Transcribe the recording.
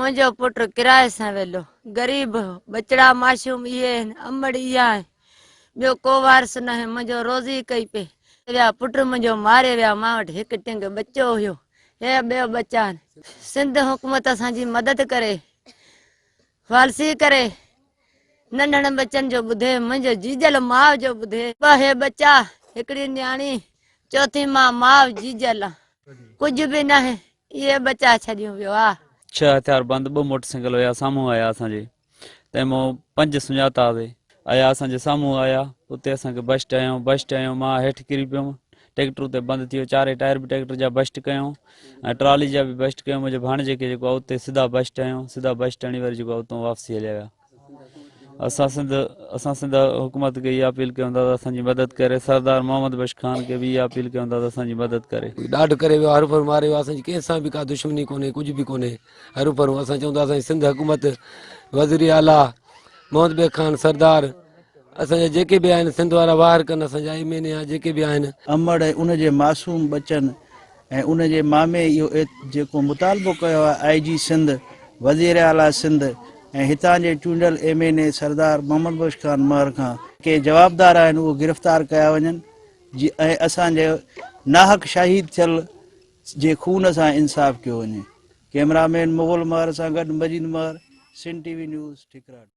منهنجو پٽ ڪرائي سان ويلو غريب هو، ٻچڙا معصوم اهي آهن، امڙ اها آهي، ٻيو ڪو وارث ناهي، منهنجو روزي ڪئي پئي ويا، پٽ منهنجو ماري ويا، مان وٽ هڪ ٽنگ ٻچو هيو، هي ٻيو ٻچا آهن. سنڌ حڪومت اسان جي مدد ڪري، فالسي ڪري، ننڍڙن ٻچن جو ٻڌي، منهنجو جيجل ماء جو ٻڌي، ٻه هي ٻچا، هڪڙي نياڻي، چوٿين مان ماء جيجل آن، ڪجهه به ناهي، اهي ٻچا ڇڏيون ويو آ. ڇهه هٿيار بند ٻه موٽر سائيڪل هيا سامهون آيا اسان جي تنهن مون پنج سڃاتا هئاسي آيا اسان جي سامهون آيا اتي اسان کي بسٽ هنيو بسٽ هنيو مان هيٺ ڪري پيم ٽيڪٽر اتي بند ٿي ويو چارئي ٽائر به ٽيڪٽر جا بسٽ ڪيو ۽ ٽرالي جا به بسٽ ڪيو منهنجي ڀاڻيجي کي جيڪو اتي سڌا بسٽ هنيو سڌا بسٽ هڻي وري جيڪو اتو واپسي هليا ويا اسان سنڌ اسان سنڌ حڪومت کي اها اپيل ڪيون ٿا ته اسان جي مدد ڪري سردار محمد بخش خان کي به اها اپيل ڪيون ٿا ته اسان جي مدد ڪري. ڏاڍ ڪري ويو هروڀرو ماري ويو اسان جي ڪنهن سان به ڪا دشمني ڪونهي ڪجهه به ڪونهي هروڀرو اسان چئون ٿا اسان جي سنڌ حڪومت وزير اعليٰ محمد بخش خان سردار اسان جا جيڪي به آهن سنڌ وارا واهر ڪن اسان جا ايم اين اي جيڪي به آهن. امڙ ۽ ان جي معصوم ٻچن ۽ ان جي مامي اهو جيڪو مطالبو ڪيو آهي آء جي سنڌ، وزير اعليٰ سنڌ ۽ هتان جي چونڊيل M N A Sardar Muhammad Bakhsh Khan Mahar کان ڪي جوابدار آهن اهو گرفتار ڪيا وڃن جي ۽ اسان جي ناحق شهيد ٿيل جي خون سان انصاف ڪيو وڃي. ڪئميرا مين مغل مهر سان گڏ Majeed Mahar, Sindh T V news, Thakrat.